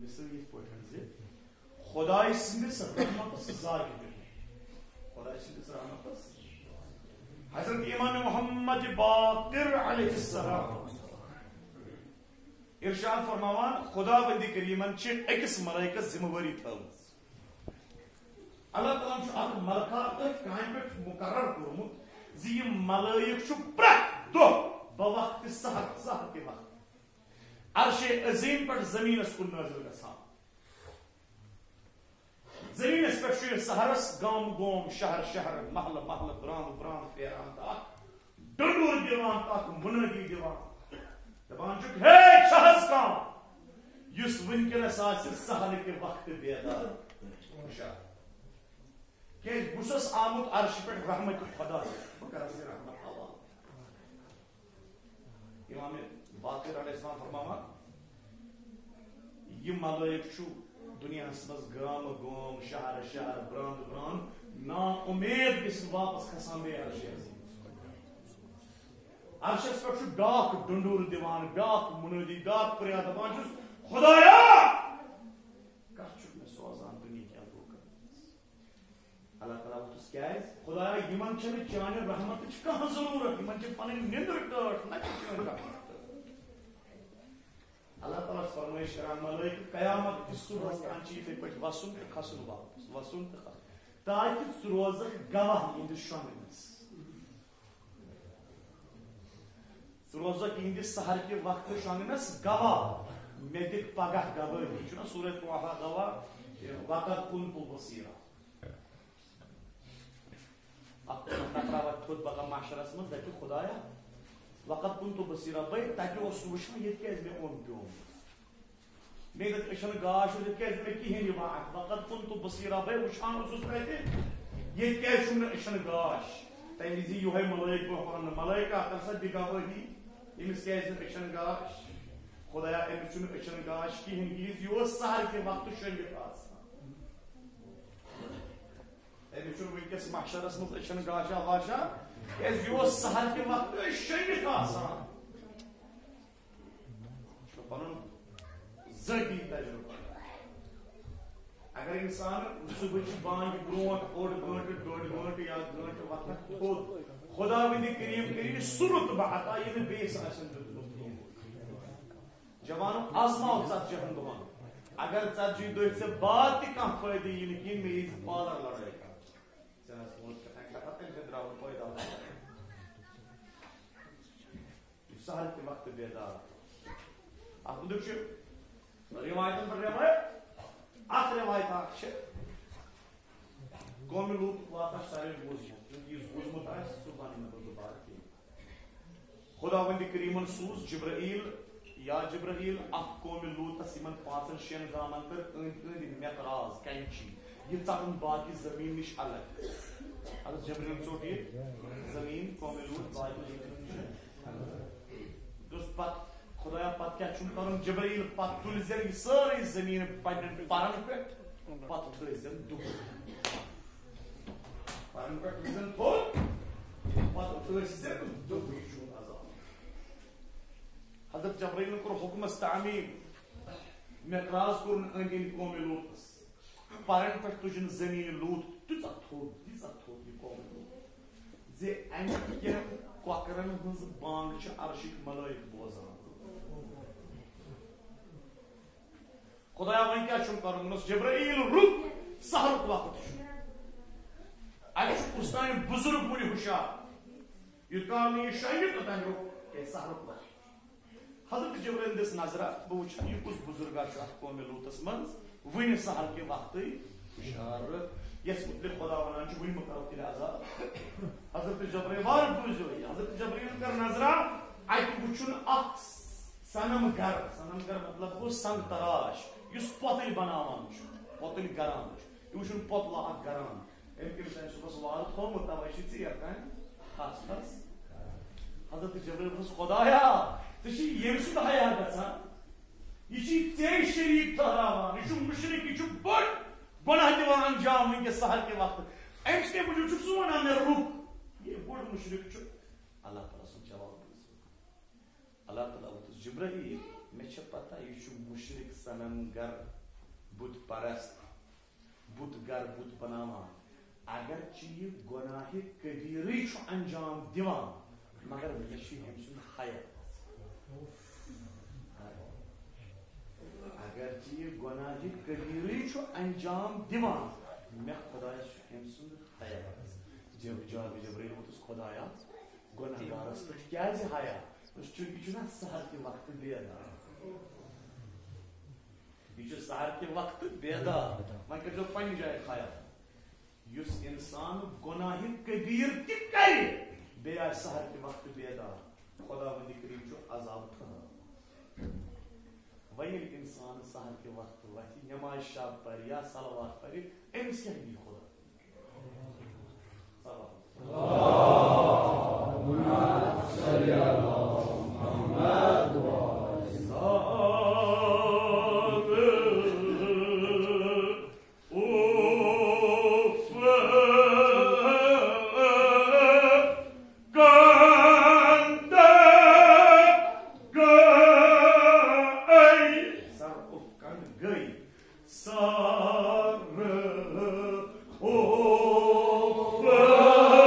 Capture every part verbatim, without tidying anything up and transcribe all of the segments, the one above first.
مثل یِتھ پٲٹھۍ زِ خۄداے سٕنٛدِس رحمتس ذاکِر۔ خۄداے سٕنٛدِس رحمتس۔ حضرت امام محمد باقر علیہ السلام ارشاد فرماوان، خۄداوندِ کریمن چھِ أکِس ملائکس ذمہٕ وٲری تھٲومٕژ۔ اللہ تعالیٰ ہن چھُ اکھ ملکہ أتھۍ کامہِ پٮ۪ٹھ مقرر کوٚرمُت زِ یہِ ملائک چھُ پرٛٮ۪تھ دۄہ بوقتِ سحر، سحر کہِ وقتہٕ عرشِ عظیم پٮ۪ٹھ زمینس کُن نٲزِل گژھان۔ زمینس پٮ۪ٹھ چھُ یہِ سحرس گام گوم، شہر شہر، محلہٕ محلہٕ، براند براند پھیران تہٕ اکھ ڈنڈور دِوان تہٕ اکھ منٲدی دِوان، دپان چھُکھ، ہے چھا حظ کانٛہہ یُس وٕنکیٚنس آسہِ سحر کہِ وقتہٕ بیدار؟ ہُشار۔ کیازِ بہٕ چھُس آمُت عرشہِ پٮ۪ٹھ رحمتِ خۄدا، بہٕ کرس یہِ رحمت حوالہٕ۔ امام باقر علیہ السلام فرماوان، یہِ ملائک چھُ دُنیاہس منٛز گامہٕ گام، شہر شہر، براند براند، نا امید گژھِ واپس کھسان بیٚیہِ عرشِ عظیمس۔ عرشس پٮ۪ٹھ چھُ بیاکھ ڈنڈور دِوان، بیاکھ منٲدی، بیاکھ فریاد دپان چھُس، خدایا، کتھ چھُکھ مےٚ سوزان دُنیہکٮ۪ن لوٗکن؟ اللہ تعالیٰ ووٚتھُس، کیازِ؟ خدایا، یِمن چھنہٕ چانہِ رحمتٕچ کانٛہہ ضروٗرت، یِمن چھِ پنٕنۍ نیٚندٕر ٹٲٹھ، نہ چھِ چٲنۍ رحمت ٹٲٹھ۔ اللہ تعالیٰ چھُ فرمٲیِش کران، ملٲیکہٕ، قیامت کِس صبحس تام چھِ یِتھے پٲٹھۍ وسُن تہٕ کھسُن واپس، وسُن تہٕ کھسُن، تاکہِ ژٕ روزکھ گواہ یِہنٛدِس شۄنٛگنس۔ ژٕ روزکھ یِہنٛدِس سحر کہِ وقتہٕ شۄنٛگنس گواہ، مےٚ دِکھ پگاہ گوٲہی۔ چھُنہ سورہ طٰہٰ گواہ، وقد کنت بصیرا۔ اکھ نفرا وۄتھِ تھوٚد پگاہ محشرس منٛز، دپہِ، خدایا، وقد کنت بصیرا، بے تتہِ اوسُس وٕچھان، ییٚتہِ کیازِ مےٚ اوٚن پیوٚم؟ مےٚ دِژ أچھن گاش، ییٚتہِ کیازِ نہٕ مےٚ کِہیٖنۍ یِوان اَتھِ؟ وقد کنت بصیرا، بے وٕچھان اوسُس تَتہِ، ییٚتہِ کیازِ چھُم نہٕ أچھن گاش؟ تَمہِ وِزِ یِہوٚے ملٲیِک برونٛہہ وَنان، ملٲیِکا، کر سا دِ گوٲہی، أمِس کیازِ نہٕ أچھن گاش؟ خدایا، أمِس چھُنہٕ أچھن گاش کِہیٖنۍ، کیازِ یہِ اوس سحر کہِ وقتہٕ شۄنٛگِتھ آسان۔ أمِس چھُنہٕ وٕنکیٚس محشرس منٛز أچھن گاشا واشا، کیازِ یہِ اوس سحر کہِ وقتہٕ أسۍ شۄنٛگِتھ آسان۔ چھُ پنُن ذٲتی تجربہٕ۔ اگر انسان صبحٕچہِ بانگہِ برونٛٹھ اوٚڑ گٲنٹہٕ، ڈوٚڈ گٲنٹہٕ یا گٲنٹہٕ وقت تھوٚد خداوندِ کریم کٔرِنۍ سُہ رُتبہٕ عطا، یہِ نہٕ بیٚیِس آسن دیُتمُت کینٛہہ۔ جوانو، آزماو ژتجی ہن دۄہن۔ اگر ژتجی دۄہہِ ژےٚ بعد تہِ کانٛہہ فٲیدٕ یی نہٕ کینٛہہ، مےٚ یی ژٕ پالر لڑٲے کرنہِ۔ ژےٚ آسہِ ووٚنمُت کیٛاہ تام کتھا، تیٚلہِ چھُ درٛاوُن پٲدٕ آسُن۔ یہِ سحر کہِ وقتہٕ بیدار۔ اتھ مُتعلق چھُ روایتن پٮ۪ٹھ روایت۔ اکھ روایت اکھ چھِ قومِ لوٗط واقعہ ساروی بوٗزمُت۔ یُس بوٗزمُت آسہِ، سُہ وَنہِ نہٕ بہٕ دوبارٕ کینٛہہ۔ خداوندِ کریمن سوٗز جبرائیل، یا جبرائیل، اکھ قومِ لوٗطس، یِمن پانٛژن شٮ۪ن گامن کٔر أنٛدۍ أنٛدۍ مقراض، کینچی، یہِ ژٹُن باقی زمین نِش الگ۔ اگر جبرائیل ژوٚٹ یہِ زمین قومِ لوٗط باقی زمین نِش الگ۔ دوٚپُس پتہٕ، خدایا، پتہٕ کیٛاہ چھُم کرُن؟ جبرائیل، پتہٕ تُلۍ زٮ۪ن یہِ سٲرٕے زمین پننٮ۪ن پرن پٮ۪ٹھ، پتہٕ تھٲوۍ زٮ۪ن دُبہٕ۔ پرن پٮ۪ٹھ تُلۍ زٮ۪ن تھوٚد، پتہٕ ٲسۍ زٮ۪ن دُبہٕ، یہِ چھُ عذاب۔ حضرت جبرائیلن کوٚر حُکمس تعمیٖم، مقراض کوٚرُن أنٛدۍ أنٛدۍ قومِ لوٗطس۔ پرن پٮ۪ٹھ تُجن زمین لوٗط تیٖژاہ تھوٚد، تیٖژاہ تھوٚد یہِ قومِ لوٗط، زِ امہِ کٮ۪ن کۄکرن ہٕنٛز بانگ چھِ عرشٕکۍ ملائک بوزان۔ خدایا، وۄنۍ کیٛاہ چھُم کرُن؟ دوٚپنس، جبرائیل، رُک، سحرُک وقت چھُ۔ اتہِ چھُ کُس تام بُزرگ وُنہِ ہُشار۔ یوٚت کال نہٕ یہِ شۄنٛگہِ، توٚتام رُک، کیٛازِ سحرُک وقت چھُ۔ حضرت جبرائیل دِژ نظرہ، بہٕ وٕچھٕ، یہِ کُس بُزرگا چھُ اتھ قومِ لوٗطس منٛز وُنہِ سحر کہِ وقتٕے ہُشار، یس مُتعلق خدا ونان چھُ، وُنہِ مہ کرو تیٚلہِ عذاب۔ حضرت جبرائیل، وارٕ بوٗزِو یہِ، حضرت جبرائیل کٔر نظرہ، اتہِ وُچھُن اکھ صنم گر، صنم گر مطلب گوٚو سنگ تراش، یُس پۄتٕلۍ بناوان چھُ، پۄتٕلۍ گران چھُ۔ یہِ وٕچھُن پۄتلہٕ اکھ گران۔ أمۍ کٔمِس آسہِ صُبحس وارٕ تھوٚومُت، تَوَے چھِ ژیر تام ہَس ہَس۔ حضرت جبرائیل ووٚنُس، خدایا، ژےٚ چھِ ییٚمہِ سُنٛد حیا گژھان؟ یہِ چھِ ژےٚ شریٖک ٹھہراوان۔ یہِ چھُ مُشرِک، یہِ چھُ بوٚڑ گۄناہ دِوان انجام وٕنکیٚس سحر کہِ وقتہٕ۔ أمۍ سٕنٛدِ موٗجوٗب چھُکھ ژٕ وَنان مےٚ رُک؟ یہِ بوٚڑ مُشرِک چھُ۔ اللہ تعالیٰ سُنٛد جواب بوٗزِو۔ اللہ تعالیٰ ووٚتھُس، جبرائیل، مےٚ چھےٚ پتہ، یہِ چھُ مُشرِک، صنم گر، بُت پرست، بُت گر، بُت بناوان۔ اگرچہِ یہِ گۄناہِ کبیٖرٕے چھُ انجام دِوان، مگر مےٚ چھُ أمۍ سُنٛد حیا۔ اگرچہِ یہِ گۄناہِ کبیٖرٕے چھُ انجام دِوان، مےٚ خۄدایَس چھُ أمۍ سُنٛد حیا۔ جب جناب جبرائیل ووٚتُس، خۄدایا، گۄناہگارس پٮ۪ٹھ کیٛازِ حیا؟ دوٚپُس، چونکہ یہِ چھُنہ سحر کہِ وقتہٕ بیدار۔ یہِ چھُ سحر کہِ وقتہٕ بیدار۔ وۄنۍ کٔرۍزیو پننہِ جایہِ خیال۔ یُس انسان گۄناہِ کبیٖر تہِ کرِ، بیٚیہِ آسہِ سحر کہِ وقتہٕ بیدار، خۄداوندِ کریم چھُ عذاب ٹھٔہراوان۔ وۄنۍ ییٚلہِ انسان سحر کہِ وقتہٕ وۄتھِ، نماز شب پرِ یا صلوات پرِ، أمِس کیٛاہ دِیہِ خۄدا؟ سر اُف کنٛڈ گٔے۔ سر اُف کنٛڈ گٔے۔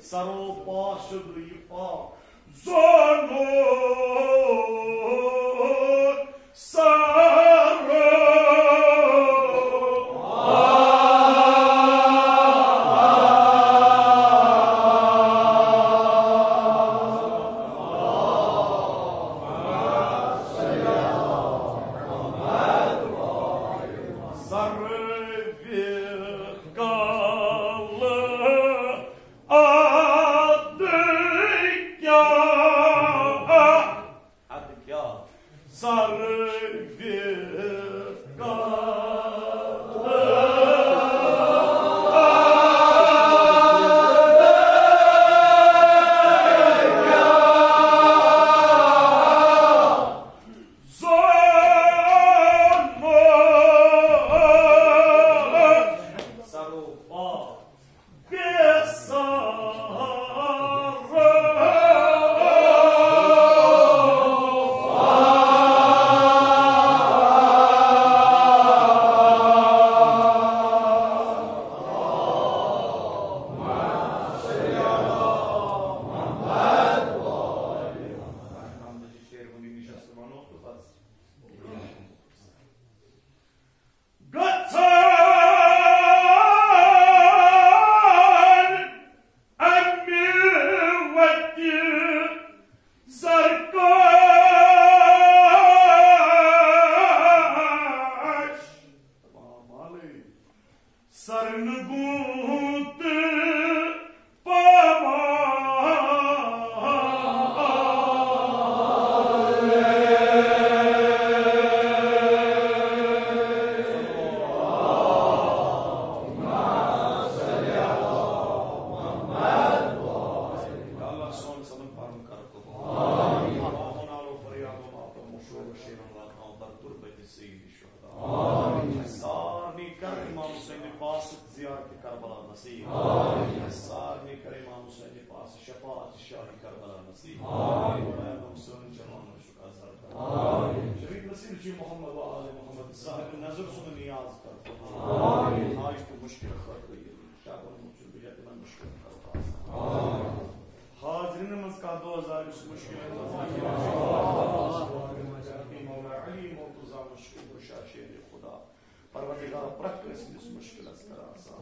سرو پا شُدٕے پا زانُن سرو۔ سر وِکالہٕ ادٕ کیٛاہ؟ ادٕ کیٛاہ؟ سر وِکالہٕ۔ سرو پا گژھان امہِ وتہِ سرکش۔ سرن گوت پاما۔ اللہ سون سمن پرم کر قبول۔ آمین۔ آمین۔ آلو فریاد و ماتم و شور و شیرن واتناو بر تربت سید شہدا۔ آمین۔ سارنی کر امام حسین پاس زیارت کربلا نصیب۔ آمین۔ سارنی کر امام حسین پاس شفاعت شاہ کربلا نصیب۔ آمین۔ خدایا، تم سون جوان شکر اظہر کر۔ آمین۔ شہید نصیر جی محمد و آل محمد صاحب نظر سن نیاز کر۔ آمین۔ آج تو مشکل خطر یہ شاہ بن مجھے بجا تمن مشکل کر۔ آمین۔ حاضرین منٛز کانٛہہ دوست دار یُس مُشکِلن منٛز آسہِ، مولا علی مرتضی مُشکِل کُشا شیر خدا، پروردگار پرٛٮ۪تھ کٲنٛسہِ ہٕنٛدِس مُشکِلس کر آسان۔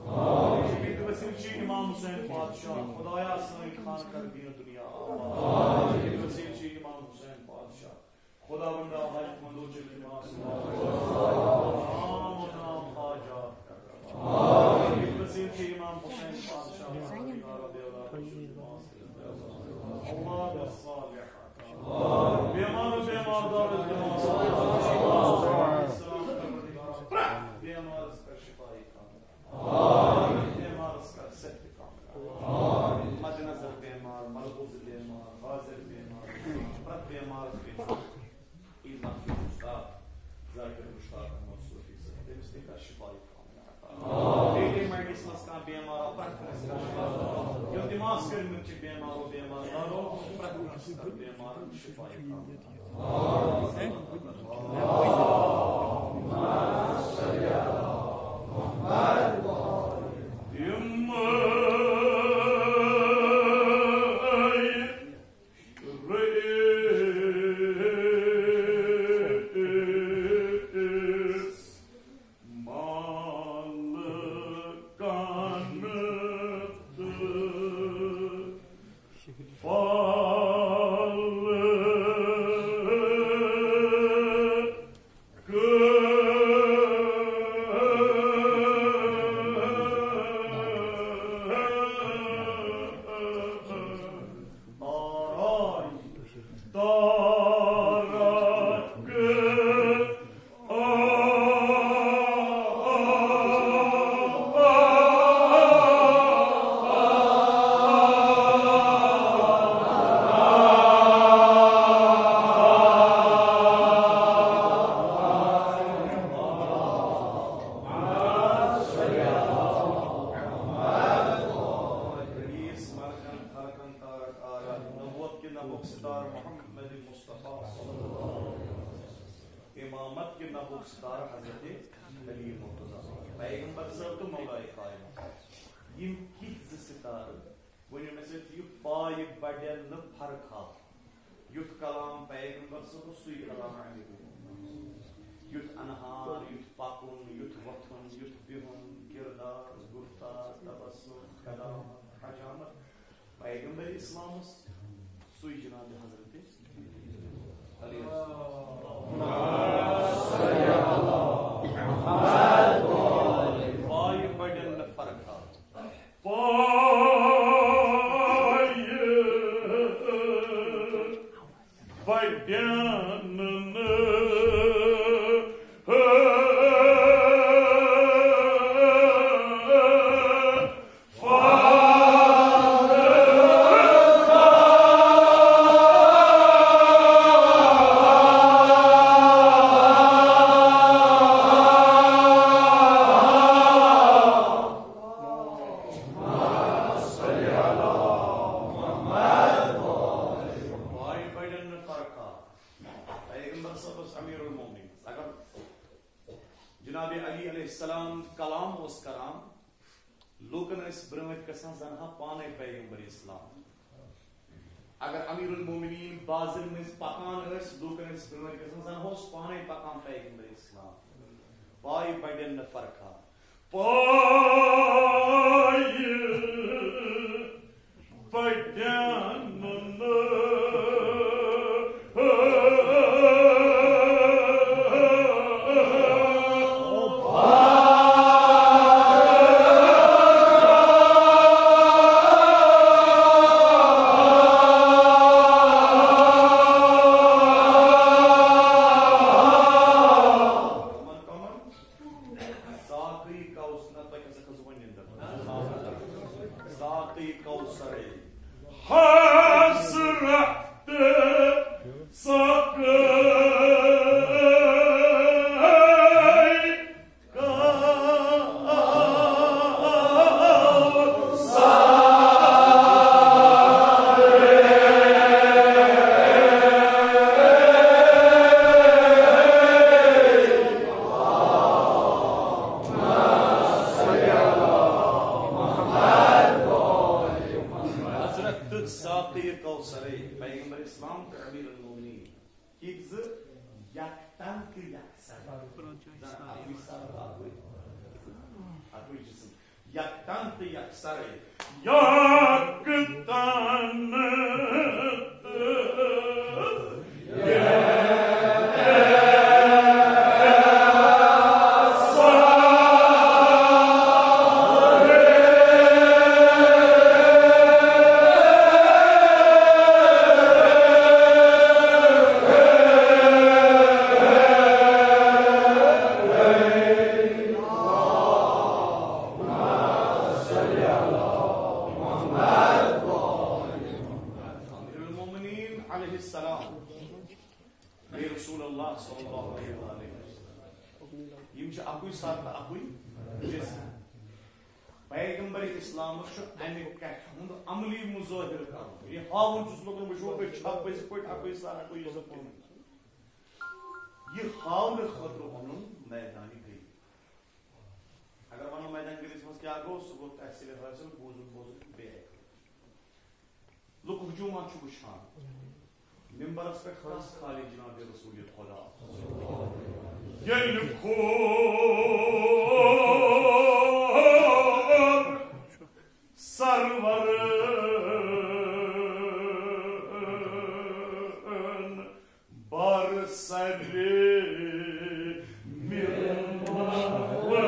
شہید وسیٖل چھِ امام حسین پادشاہ، خدایا سٲنۍ خانہٕ کر دیٖن دُنیا آباد۔ شہید وسیٖل چھِ امام حسین پادشاہ، خداوندا حاجت مندو چھِ امام حسین۔ تمام حاجات کر روا۔ شہید وسیٖل چھِ امام حسین پادشاہ، پروردگار رضی اللہ عنہ۔ اولاد صالحہ۔ بیمار، بیمار دار، بیمار۔ بیمارس کر شفای کاملہ۔ بیمارس کر صحت کاملہ۔ مد نظر بیمار، ملحوظ بیمار، حاضر بیمار، پرت بیمارس بیمار۔ عید محفوظ استاد۔ شفا کامل عطا۔ بیٚیہِ تہِ مجلسس منٛز کانٛہہ بیمار آو، پرٛٮ۪تھ کٲنٛسہِ کانٛہہ شفا۔ یِم تہِ ماس کٔرمٕتۍ چھِ بیمارو بیمار دارو، پرٛٮ۪تھ کٲنٛسہِ کانٛہہ بیمار شفا کامل۔ یِم رئیس مالکان تہٕ فالکہٕ آرای دارک۔ رئیس مالکان خلقن تارک آرا، نبوت کے نبوک ستار محمد مصطفیٰ صلی اللہ علیہ وسلم۔ امامت کے نبوک ستار حضرت علی مرتضیٰ۔ پیغمبر صٲب تہٕ مولائے کائنات۔ یِم کِتھ زٕ ستارٕ؟ ؤنِو مےٚ سۭتۍ، یُتھ پایہِ بڑٮ۪ن نہٕ فرقا۔ یُتھ کلام پیغمبر صٲب اوس، سُے کلام علی۔ یُتھ انہار، یُتھ پکُن، یُتھ وۄتھُن، یُتھ بِہُن، کردار، گفتار، تبسم، کلام، حجامت، پیغمبر اسلامس سُے جناب حضرت علی۔ پایہِ بڑٮ۪ن نہٕ فرقا۔ پایہِ بڑٮ۪ن نہٕ پایہِ بڑٮ۪ن نہٕ فرقا۔ پیغمبر صٲبس امیر المومنین۔ اگر جناب علی علیہ السلام کلام اوس کران، لوٗکن ٲسۍ برٛونٛٹھ گژھان زن ہا پانے پیغمبر اسلام۔ اگر امیر المومنین بازرن منٛز پکان ٲسۍ، لوٗکن ٲسۍ برٛونٛٹھ گژھان زن ہا اوس پانے پکان پیغمبر اسلام۔ پایہِ بڑٮ۪ن نہٕ فرقا۔ پایہِ بڑٮ۪ن نہٕ۔ ساقی کوثر، نہ تۄہہِ کیٛاہ سا کھٔژوٕ وۄنۍ نِندٕر؟ ساقی کوثرے۔ حضرت ساقی کوثر۔ حضرت ساقی کوثرے، پیغمبر اسلام تہٕ امیر المومنین۔ یہِ زٕ یکتن تہٕ یکسر۔ زن اکُے سر تہٕ اکُے، اکُے جسم۔ یکتن تہٕ یکسرے۔ یکتن تہٕ ہٕے جسم۔ پیغمبر اسلامس چھُ امہِ کتھِ ہُنٛد عملی مظٲہرٕ کرُن۔ یہِ ہاوُن چھُس لوٗکن، وٕچھِو، أسۍ چھِ اَپٲرۍ پٲٹھۍ، اَپٲرۍ سا، اَپٲرۍ یُس زَن پوٚرمُت چھُ۔ یہِ ہاونہٕ خٲطرٕ اوٚنُن میدانِ غریٖب۔ اگر ونو میدانِ غریٖبس منٛز کیٛاہ گوٚو، سُہ گوٚو تحصیل حٲصِل، بوٗزُن بوزُن، بیٚیہِ اکہِ لٹہِ۔ لُکھ ہجوٗمات چھِ وٕچھان۔ ممبرس پٮ۪ٹھ کس خالق جناب رسول خدا؟ ییٚلہِ کھوٚر سرورن بر سر ممبر۔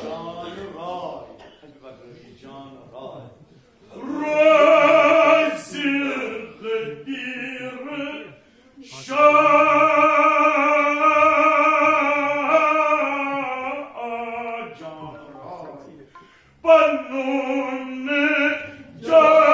جان رائے، جان رائے۔ روزِ غدیر شاہ جان رائے۔ پنُن جان۔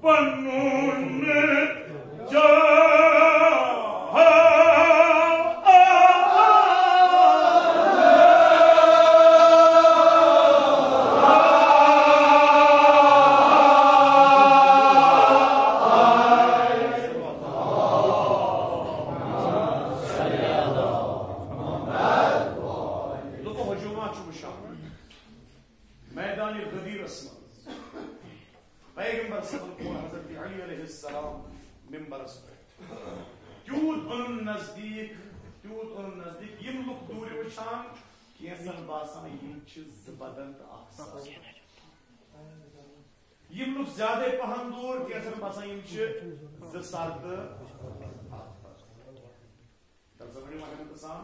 پنُن جان۔ لُکو ہجوٗمات چھُ وٕچھان۔ میدانِ غدیرس منٛز پیغمبر صٲبن کوٚر حضرت علی علیہ السلام ممبرس پٮ۪ٹھ۔ تیوٗت اوٚنُن نزدیٖک، تیوٗت اوٚنُن نزدیٖک، یِم لُکھ دوٗرِ وٕچھان، کینٛژن باسان یِم چھِ زٕ بدن تہٕ اکھ سر۔ یِم لُکھ زیادَے پہن دوٗر، کینٛژن باسان یِم چھِ زٕ سر تہٕ اکھ بدن۔ تَلہٕ زَن وۄنۍ وَنان تہٕ سان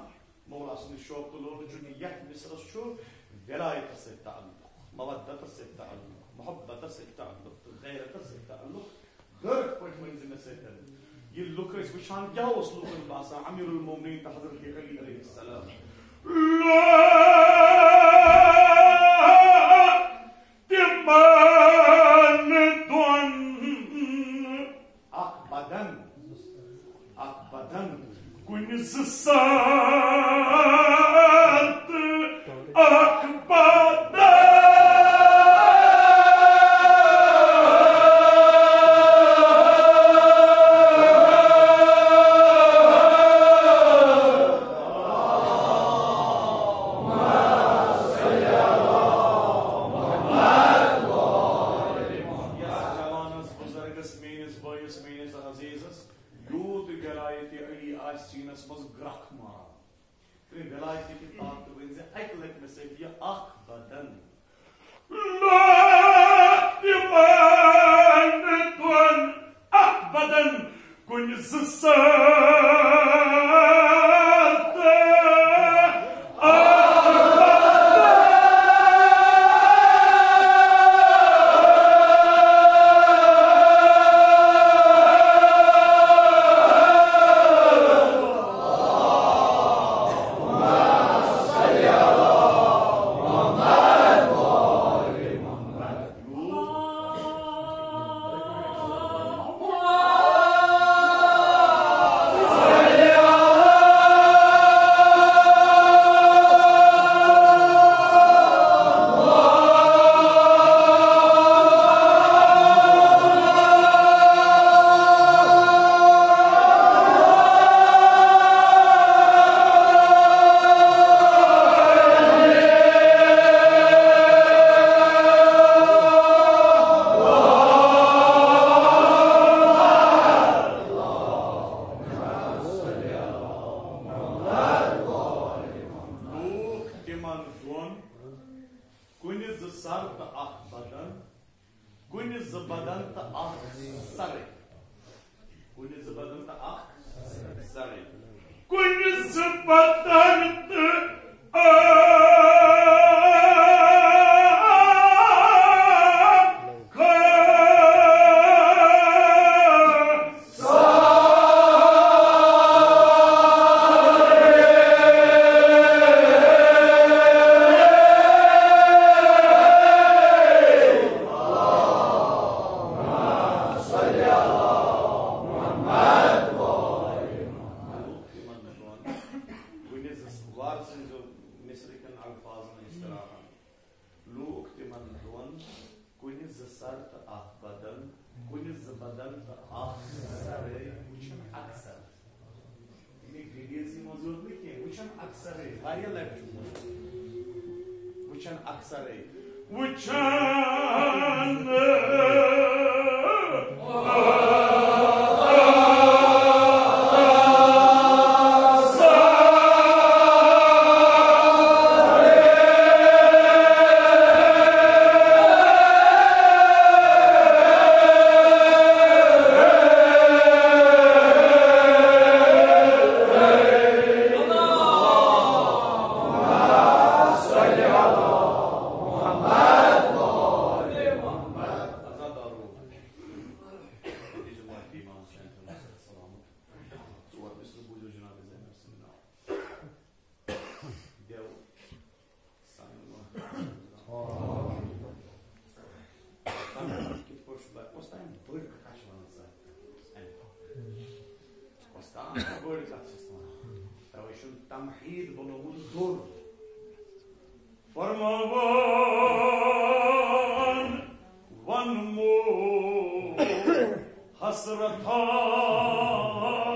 مولا سُنٛد شوق تہٕ لول چھُ یہِ یَتھ مصرَس چھُ ولایتَس سۭتۍ تعلق، مودتَس سۭتۍ تعلق، محبتَس سۭتۍ تعلق تہٕ غیرتَس سۭتۍ تعلق۔ غٲرَتھ پٲٹھۍ ؤنۍ زِ مےٚ سۭتۍ۔ یہِ لُکھ ٲسۍ وٕچھان، کیٛاہ اوس لُکَن باسان؟ امیر المومنین تہٕ حضرت علی علیہ السلام۔ لوگ تِمن دۄن اکھ بدن، اکھ بدن، کُنہِ زٕ سر تہٕ اکھ بدن۔ یَتھ جوانَس، بُزرگَس، میٲنِس بٲیِس، میٲنِس عزیزَس یوٗت ولایت علی آسہِ سیٖنَس منٛز گرٛکھ ماران، تہٕ ولایت کہِ طاقتہٕ ؤنۍ زِ اَکہِ لَٹہِ مےٚ سۭتۍ یہِ اکھ بدن۔ لوگ تِمن دۄن اکھ بدن، کُنہِ زٕ سر تہٕ اکھ بدن۔ لوگ تِمن دۄن، کُنہِ زٕ سر تہٕ اکھ بدن، کُنہِ زٕ بدن تہٕ اکھ سرٕے۔ کُنہِ زٕ بدن تہٕ اکھ سرٕے۔ کُنہِ زٕ بدن تہٕ اکھ زٕ بدن تہٕ اکھ سرٕے وٕچھن اکثر۔ یعنی ڈیٹیلسٕے منٛز یوت نہٕ کینٛہہ، وٕچھن اکثرٕے، واریاہ لٹہِ چھُ وٕچھُن۔ وٕچھن اکثرٕے۔ وٕچھن۔ ژور مصرٕ بوٗزِو جناب زینب سٕنٛدِ ناوٕ۔ دیو سانٮ۪ن ماحول۔ تَمہِ پَتہٕ کِتھ پٲٹھۍ چھُ بَ-، اوس تام بٔڑ کَتھ چھِ وَنان سا؟ اَمہِ پَتہٕ۔ اوس تام بٔڑ کَتھ چھِ وَنان۔ تَوَے چھُنہٕ تمہیٖد بنومُت دوٚر۔ فرماوان وَنمو حسرت ہاوان۔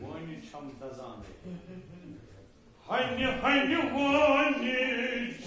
وٲنِج چھَم دَزان۔ ہنہِ ہنہِ وٲنِج۔